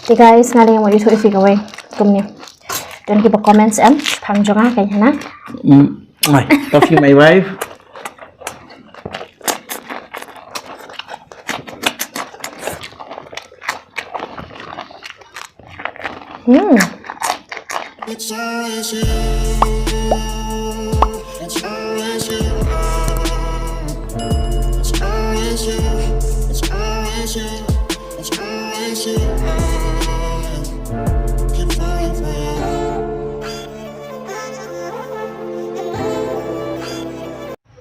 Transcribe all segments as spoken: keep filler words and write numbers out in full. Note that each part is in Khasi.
Te guys, nga dang ïa mut ïathuh ïa phi kawei kumne. Don kiba comments em, phang jong nga ka hana. Mm. Ai, coffee my wife. Hmm.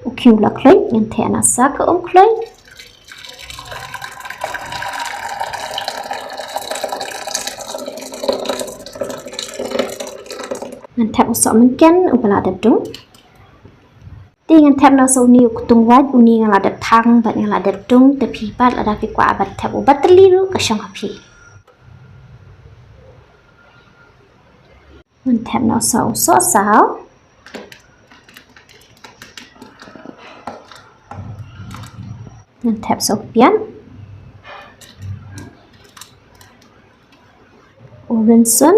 U khiew la khluit, ngan theh na sa ka um khluit. Ngan thep u soh mynken uba la dep dung. Te ngan thep noh sa uni u ktung wait, uni nga la dep thang bad nga la dep dung, te phi pat lada phi kwah ban thep u batri ruh ka shong ha phi. Ngan thep noh sa u sohsaw. Ngan thep sa u piat. U rynsun.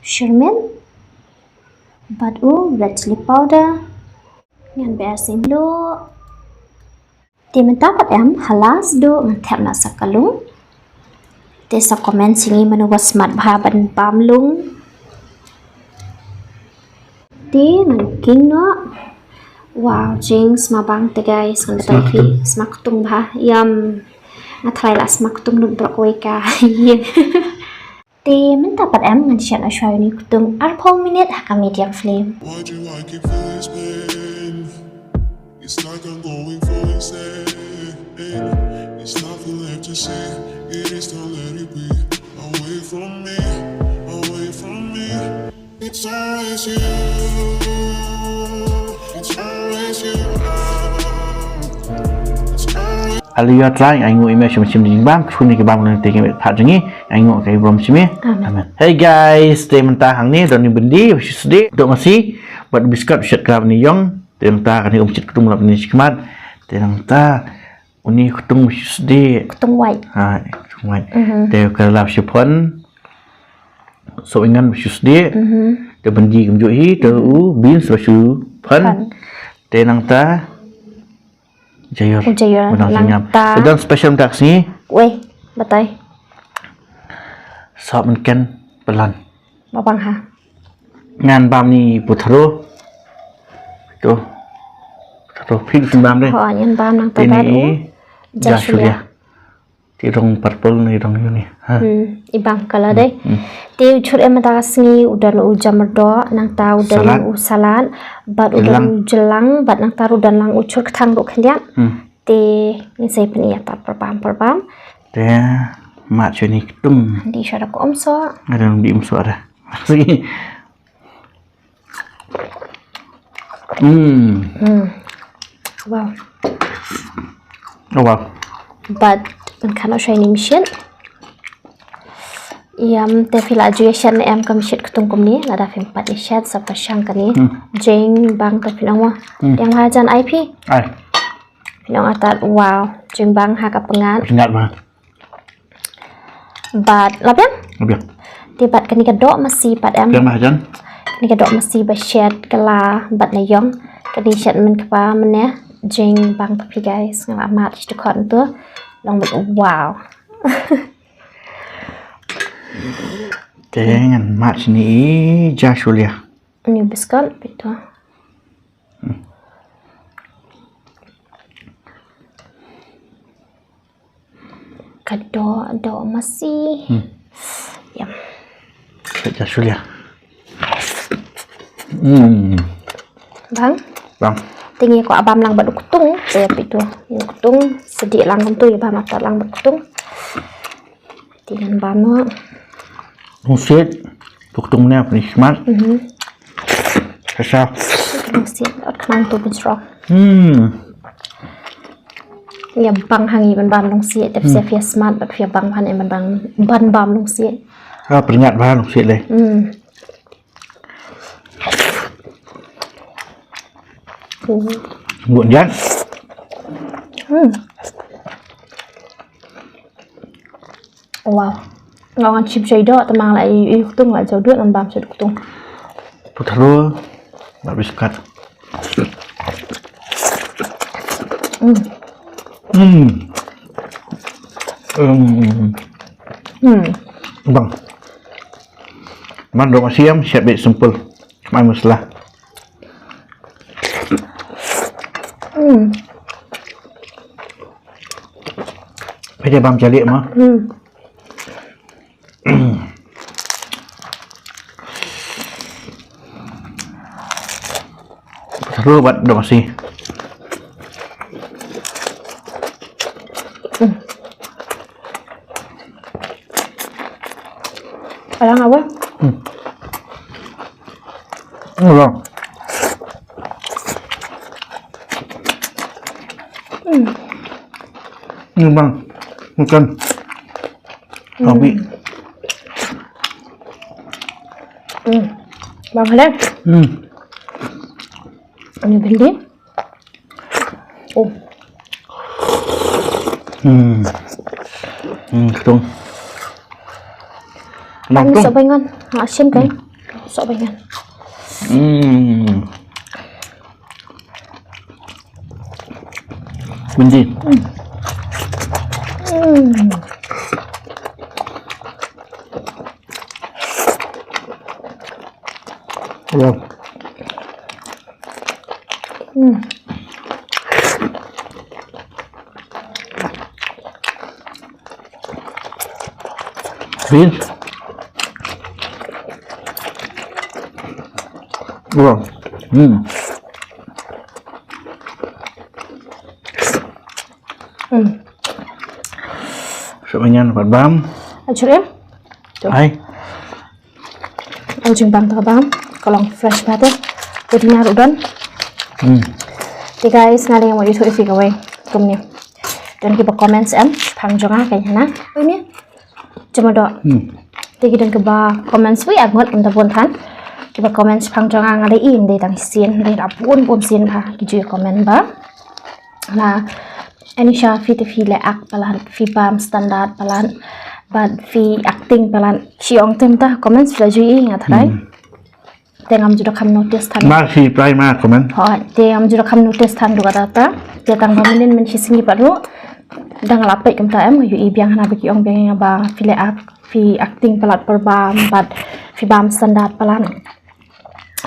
Syrmit. Bad u red chilli powder. Ngan ber sa ïa mluh. Te mynta pat em, ha la sdang ngan thep na sa ka lung. Te sa comment sha ngi mano ba smat bha ban bam lung. Te ngan king noh. Wow, jing sma bang te guys, ngan batai phi, sma ktung bha. Yum. Nga tharai la sma ktung lut brok wei ka. Te mynta pat em ngan shet noh shuwa uni u ktung arphew minit ha ka medium flame. Why do I keep feeling this pain? It's like I'm going for insane. It's nothing left to say. It is, don't let it be. Away from me, away from me. It's always you. It's always you. It's always Haleluya Trai, ai nguh ïa me shim shim jingbam, khublei ki bam nang te ki met phat jong ngi, ai nguh ka ibrom shim me. Amen. Amen. Hey guys, te mynta hangne don uni u byndi, u shisde, dok masi, bad biskot shet ka bani yong, te mynta kane um shit ktung lap ni shikmat, te mynta uni ktung u shisde. Ktung wait. Ha, ktung wait. Mhm. Te ka lap shipon, so ingan u shisde, mhm, te byndi kumjuh hi, te u beans ba shipon. Pon. Te nangta, Jaiur. U jaiur. Mynta nangta. Te don special mynta ka sngi. Wei, batai. Sop mynken pyllun. Ba bang ha. Ngan bam ni putharo. To. Putharo phi sngewbam de. Ho, ngan bam nangta. Ini bad u jashulya. Jashulya. Te rong purple ne rong uni. Ha. Hmm, i bang color de. Hmm. Te u chur em mynta ka sngi u don u jamrdoh, nangta u don salad. U salad, bad u don jlang, bad nangta u don lang u chur kthang ruh khyndiat. Hmm. Te ngin sa ïa pyni ïa ta pyrpam pyrpam. Te mad shwa uni ktung. Dih shwa da ka um soh. Nga dang dih um soh da. Hmm. Hmm. Wow. Oh, wow. Bad ngan kha noh shwa uni mynsiem. Ïam, te phi la ju ïa shet ne em ka mynsiem ktung kumne, lada phim pat ïa shet sa pyrshang kane. Hmm. Jingbang te phin ong mo. Hmm. Ïa nga jan ai phi. Ai. Phin ong atat, wow. Jingbang ha ka pyngngad. Pyngngad ba. Bad, la biang? La biang. Te bad kane ka doh masi pat em. Biang ba hajan. Kane ka doh masi ba shet kylla bad na ïong. Kane shet mynne kpa mynne. Jingbang te phi guys. Nga la mad shi dkhot ntu. Long bad wow. Te ngan mad shini i jashulya. Uni u biskot, pito. Hmm. Ka doh, doh masi. Hmm. Yum. Ka jashulya. Hmm. Bang? Bang. Te ngi kwah bam lang bad u ktung, te pito. U ktung, sdih lang kumtu, ïa bam atat lang bad u ktung. Te ngan bam noh. Lungsiej, u ktung ne, pynshmat. Mhm. Sa sa. Lungsiej, ot khnang tu pynshrong. Hmm. Ïa bang ha ngi ban bam lungsiej, te phi ïa smat, bad phi ïa bang ha ngi ban bam, ban bam lungsiej. Ah, pynïap ba lungsiej le. Hmm. Buh jan. Hmm. Wow. Nga ngan shim shai doh, te ma nga la ïohi ktung, la jaw doh, ngan bam shai doh ktung. Putharo, la biskat. Hmm. Hmm. Hmm. Hmm. Bang. Man dong siam, siap bit simple. Mai masala. Hmm. Pede bam jalik ma. Hmm. Seru buat dong si. Hmm. Alang apa? Hmm. Alang. Hmm. Ini bang, makan. Kopi. Hmm. Bang, ada? Hmm. Ini bindi. Oh. Hmm. Hmm, ketung. Bang, ketung. Sok baingan. Asin kan? Hmm. Sok baingan. Hmm. Bindi. Hmm. Hmm. Wow. Hmm. Beans. Wow. Hmm. Hmm. Sok baingan pat bam. Ayo, em? Tuh. Ai. Ïa u jingbam ta ka bam, ka long fresh bha te. Te dei na ruh don. Hmm. Te guys, nga dei nga mut ïathuh ïa phi kawei. Kumne. Don kiba comments em, shaphang jong nga ka ïa na. Kumne. Jong ma doh. Hmm. Te ki don kiba comments wei ar ngut, ym da bun than. Kiba comments shaphang jong nga nga dei im dei tang sien, dei la bun bun sien bha. Ki ju comment ba. La, Anisha, phi te phi leh ak palat, phi bam standard palat, bad phi acting palat. Shi ong te mynta comments phi la ju ïohi nga tharai. Hmm. Te ngam ju da kham notice than. Ma shi reply ma comment. Hooid, te ngam ju da kham notice than ruh kata kata. Te tang ba mynnin mynshi sngi pat ruh. Da nga la peit kumta em, nga ïohi biang hana ba ki ong biang ïa nga ba phi leh ak, phi acting palat por bam, bad phi bam standard palat.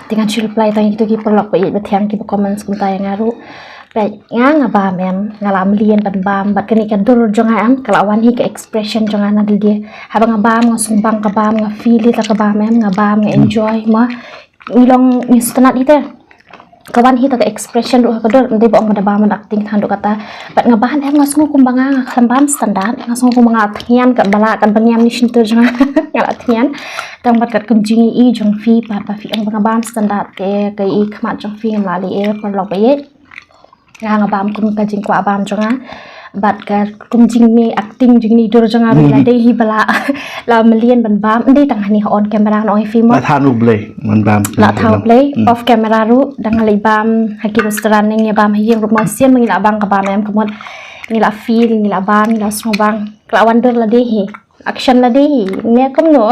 Te ngan shu reply tang ïa kito ki paralok ba ïeit ba thiang kiba comments kumta ïa nga ruh. Peit nga nga bam em, nga la mlien ban bam, bad kane ka dur jong nga em, ka la wan hi ka expression jong nga na dei dei. Haba nga bam, nga sngewbang ka bam, nga feel ïa ka bam em, nga bam, nga enjoy, ma. Ngi long ngi sngewtynnat ïa te. Ka wan hi ta ka expression ruh ha ka dur, ym dei ba ong ba da bam ban acting than ruh kata. Bad nga bam em nga sngew kumba nga, nga khlem bam standard, nga sngew kumba nga la thngian katba lah, katba ngiam ni shyntur jong nga, nga la thngian. Tang bad katkum jingïohi jong phi, pat ba phi ong ba nga bam standard te ka ïohi khmat jong phi ngam lah leh ei paralok ba ïeit. Nga nga bam kum ka jingkwah bam jong nga. Bad katkum jingmih acting jingmih dur jong nga ruh la dei hi ba la, la mlien ban bam. Ym dei tang hangne ha on camera nga ong ïa phi mo. La than U Blei ban bam. La than U Blei off camera ruh da nga leit bam ha ki restaurant ne ngi bam ha ïing ruh ma sien ma ngi la bam ka bam em ka mut. Ngi la feel, ngi la bam, ngi la sngewbang. Ka la wan dur la dei hi. Action la dei hi, ne kumno.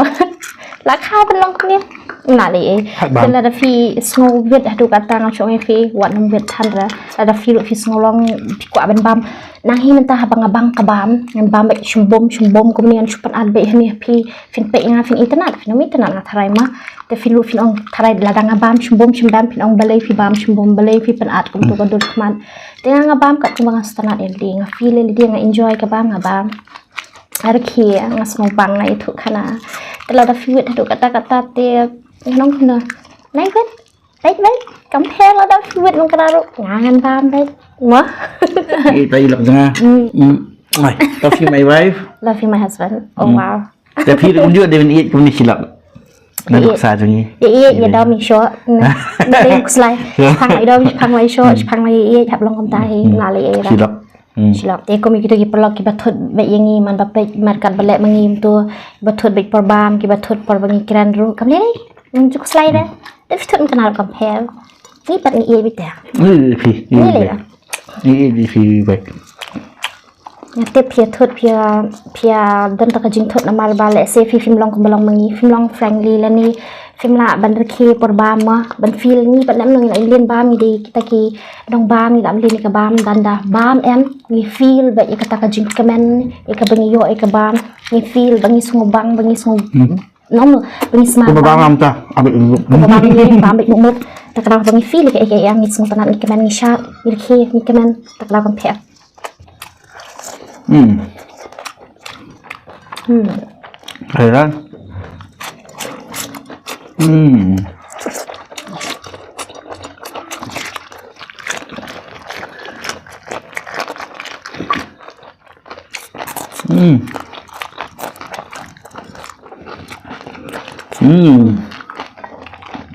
La kha ban long kumne. Nga leh ei. Te lada phi sngew wit haduh katta nga shu ong ïa phi wat nym wit than re. Lada phi ruh phi sngew long phi kwah ban bam. Nang hi mynta haba nga bam ka bam, ngan bam beit shymbum shymbum kumne ngan shu pynat beit hangne ha phi. Phin peit ïa nga phin itynnat, phin ym itynnat nga tharai ma. Te phi ruh phin ong tharai lada nga bam shymbum shymbum phin ong balei phi bam shymbum balei phi pynat kumto ka dur khmat. Te nga nga bam katkum ba nga sngewtynnat ïa lade, nga feel ïa lade, nga enjoy ka bam nga bam. Ar ki nga sngewbang nga ïathuh khana. Te lada phi wit haduh katta katta te ngan ong kumno. Nai wit. Beit beit. Compare lada phi wit ngan kynmaw ruh. Nga ngan bam beit. Mo. Ïa ta i lok jong nga. Mm. Mm. Ai, love you my wife. Love you my husband. Oh wow. Te phi ruh kumjuh dei ban ïeit kumne shi lok. Ngan ïeit. Nuksa jong ngi. Ïeit ïeit ïa dom i shoh. Ngan dei khuslai. Shipang i dom shipang i shoh shipang i ïeit hap long kumta hi. Nga leh ei. Shi lok. Hmm. Shi lok. Te kum ïa kito ki paralok kiba thut beit ïa ngi man ba peit markat ba leh ma ngi mynta, kiba thut beit por bam, kiba thut por ba ngi kren ruh. Kam lei. Ngan ju khuslai de. Te phi thut ym kynmaw ruh compare. Ngi pat ngi ïeit beit te. Ngi ïeit phi. Ngi lei. Ngi ïeit phi beit. Nga tip phi ïa thut, phi ïa, phi ïa don ta ka jingthut namar ba lehse phi phim long kumba long ma ngi, phim long friendly lane phim lah ban rkhie por bam mo, ban feel ngi pat, lem ngi la leit bam ngi dei kita ki nongbam, ngi la leit ïa ka bam, tang da bam em ngi feel bha ïa kata ka jingkmen, ïa kaba ngi ïoh ïa ka bam, ngi feel ba ngi sngewbang, ba ngi sngew nong, ba ngi sngewbang. Kumba bam ta, ambit muk. Kumba bam ngi bam ambit muk muk. Ta ka daw ba ngi feel ïa ka, ïa ka, ïa ngi sngewtynnat, ngi kmen, ngi shad, ngi rkhie, ngi kmen. Ta ka daw ban pher. Hmm. Hmm. Khairan. Hmm. Hmm. Hmm.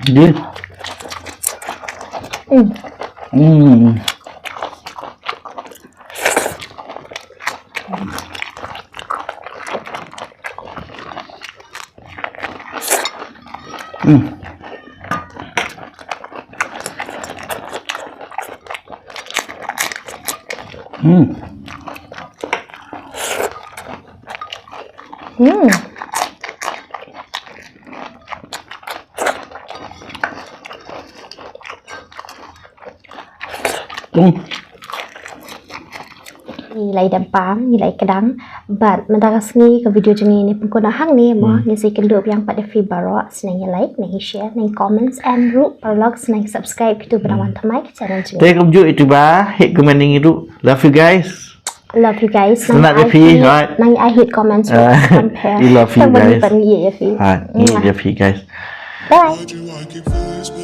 Di. Hmm. Hmm. Hmm. Hmm. Hmm. Hmm. Ngi la ïa dep bam, ngi la ïa kdang. Bad mynta ka sngi ka video jong ngi ngi pynkut noh hangne mo, hmm, ngin sa ïakynduh biang pat ïa phi baroh, sngewbha ïa like, sngewbha ïa share, sngewbha ïa comments, and ruh paralok sngewbha ïa subscribe kito ba dang wan thymmai ka channel jong ngi. Te kumjuh ïa phi ba, hit comment ïa ngi ruh. Love you guys. Love you guys. Sngewbha ïa phi, right. Nang ai hit comments ruh. Ah, compare. We love you guys. Tang ba ngi pat ngi ïa phi. Right, ngi ïa phi guys. Bye.